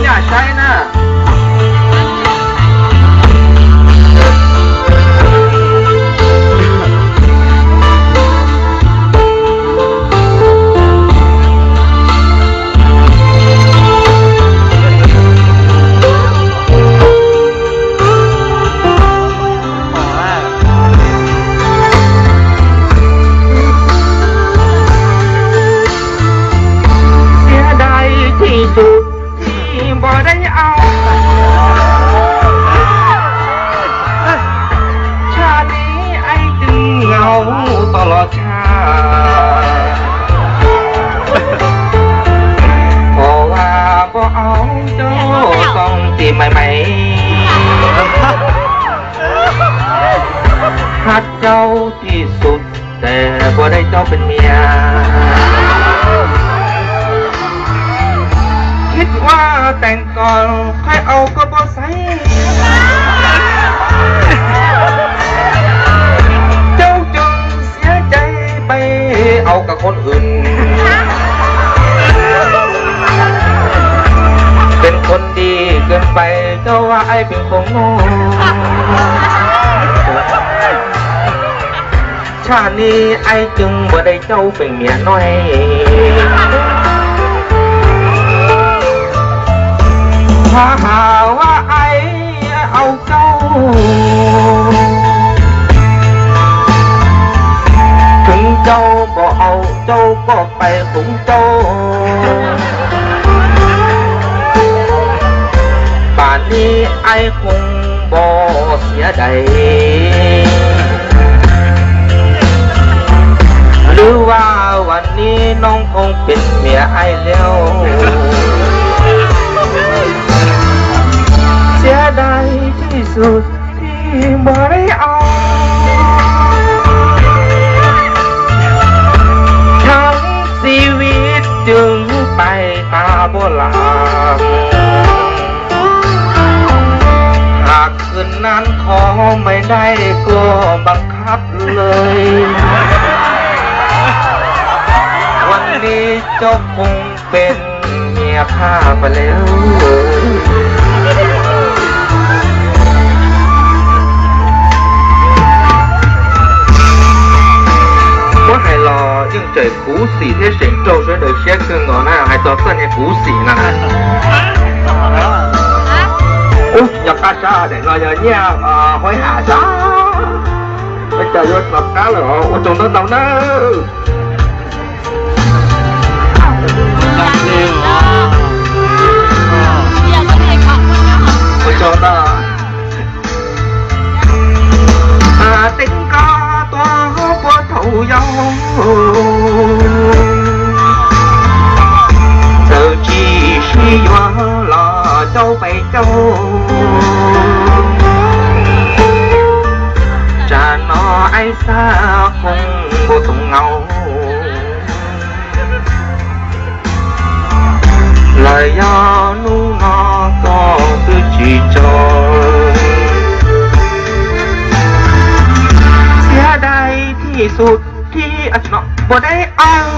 Nyaj saib na. Xiab dai thib sub thib npom dai au. Tshaj li aib twg nkaus tau los tshaj. Ua npom au cov txoov tim mais mais. Hab cau thib sub tes puas dai cau pem mias. Khib ua teem kom qhai au koj pom xaiv. Cau coo xiab cai pais au koj qhov hwm. Pes qhov nti kws pais cau aib pes qhov no. Tshaj li aib twg npom dai cau pem mias no. Has has ua aib au cau. Khoov cau npom au cau koj pais khoov cau. Pam li aib khoov npom xiab dai. Lwm vas vas ni noo khoov pem mias aib liau. Xiab dai thib sub thib npom dai au. Thav xi viv cwg pais tas npom lam. Has khwv nan qhov mais dai koj npam khab lawm. Vas li cov khoov pem mias qhab pam le. Muab hais los yeej tseem khuv xim thiab tseem raug sawv daws siab kawg nkaus na, hais txog txoj niag khuv xim na. Ub, yog qab sab daim no yog nyiaj huaib ham sab. Ua cas yuav rov qab lawm, ua tsaug ntau ntau nawb. Ua tsaug ntau. Teev koj tuaj puag thaum yau, txawm tsis sib yuav los cau pais cau. Tsam no aib xav qhoo npau too nkaus. Lawm yog hnub no koj twb tsis tso. Xiab dai thib xub thib no puas dai aw.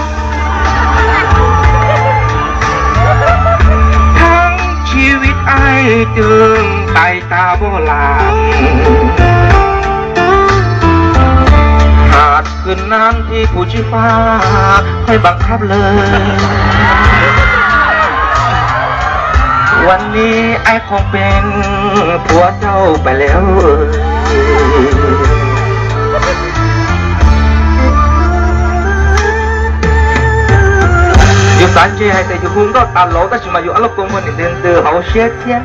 Thav xi viv aib twg tais tas npom lam. Has khwv nan thib pum tsib pab, hais npam khab lawm. Vas li aib qhoo pem puag tau pais lawm. Yus xav ntse hais tias yus hu nkauj tas laus tab sis mas yus ob lub kua muag nim ntws ntws hauv siab thiab.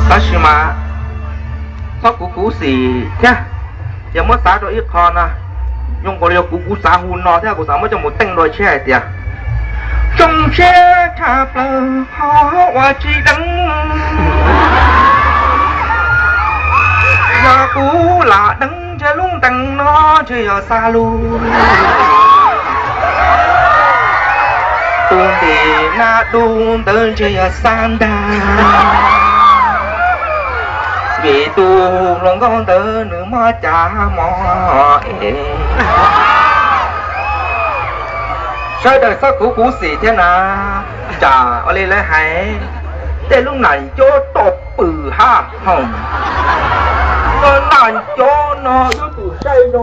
Tab sis mas txhob khuv khuv xim thiab, yog muab xav rau ib qho no, zoo nkaus li yog kuv, kuv xav hu no thiab kuv xav muab coj mus teej dua tshiab hais tias, zoo siab tshaj plaws ho ua tsis deev. Yog kuv lam deev ntshe lub ntees no ntshe yog xa lug. Tus ntim na dub ntawd ntshe yog xa ntag. Vim Tus hluas nkauj ntawd nws mob cas mob es. Sawv daws txhob khuv kuv xim thiab na. Tsam ua li lawv hais, tej lub nas ncob toj pw hab hoom. Koj nas ncob no yuav tsum saib zoo.